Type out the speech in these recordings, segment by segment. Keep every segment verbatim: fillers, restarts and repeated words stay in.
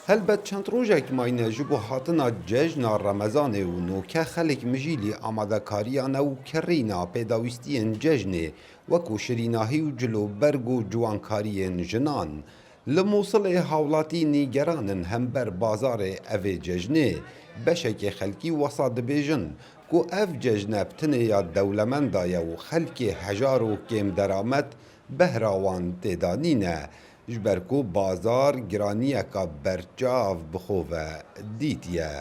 Helbet çend rojek mayne ji bo hatina cejna Remezanê û noke xelk mijîlî amadekariya ne û kirîna pêdawîstiyên cejnê wekû şirînahî û cilûberg û ciwankariyên jinan. Li Mûsilê hawlatî nîgeran in hember bazarê evê cejnê. Beşekê xelkî wesa dibêjin ku ev cejne bi tinê ya dewlemenda ye û xelkê hejar û kêm deramet behra wan tê de nîne, ji ber ku bazar giraniyeka berçav bi xwe ve dîtiye.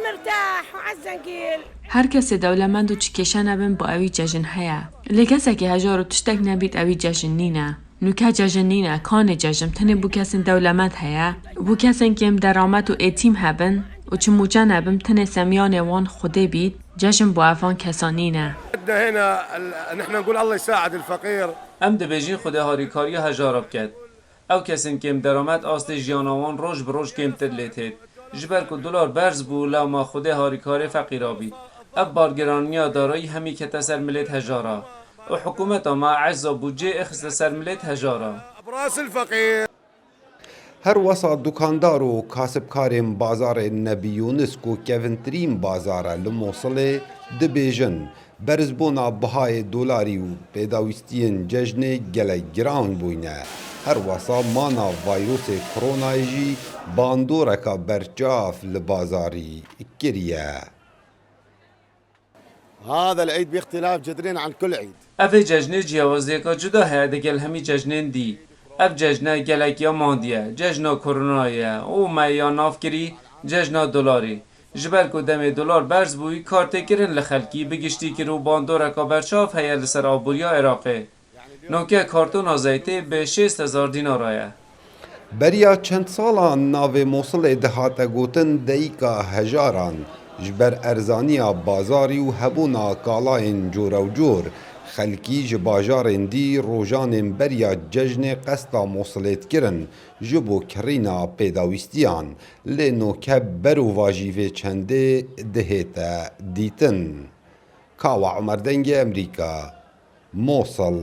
مرتاح وعزنقيل. Her kesê dewlemend û çi kêşe nebin bo ewî cejn heye. Lê kesekî hejar û tiştek nebît ewî cejn nîne. Nûke cejn nîne, kanê cejn tenê bo kesên dewlemend heye. Bo kesên kêm deramet û êtîm hebin û çi mûçe nebin tenê semiyanê wan Xwedê bît, cejn bo evan kesa nîne. عندنا هنا ال- نحن نقول الله يساعد الفقير. Em dibêjin Xwedê harîkariya hejara biket. Ew kesên kêm deramet astê jiyana wan roj bi roj kêmtir lê têt. Ji ber ku dolar berz bû, lewma Xwedê harîkarê feqîra bît. Ev bargiraniya darayî hemî kete ser milêt hejara. Û hikûmeta me ezza budcê ixiste ser milêt hejara. براس الفقير. Her wesa dukandar û kasibkarên bazarê Nebî Yûnis ku kevintirîn bazar e li Mûsilê dibêjin, berizbûna bihayê dolarî û pêdawîstiyên cejnê gelek giran bûyne. Her wesa mana vayrosê koronayê jî bandoreka berçav li bazarî kiriye. هذا العيد باختلاف جذري عن كل عيد. Ev ê cejnê ciyawaziyeka cuda heye digel hemî cejnên dî. Ev cejne gelek ya mandiye, cejna koronayê ye û me ya nav kirî cejna dolarê. Ji ber ku demê dolar berz bûyî, kar tê kirin li xelkî, bi giştî kiro bandoreka berçav heye li ser aboriya Iraqê. Noke kartona zeytê bi şêst hezar dînara ye. Beriya çend salan navê Mosilê dihate gotin deyika hejaran. Ji ber erzaniya bazarî û hebûna kalayên coreûcor, xelkî ji bajarên dî rojanên beriya cejnê qesta Mosilê dikirin ji bo kirîna pêdawîstiyan. Lê noke berovajî vê çendê dihête dîtin. Kawa Omer, Dengê Emerîka, Mosil.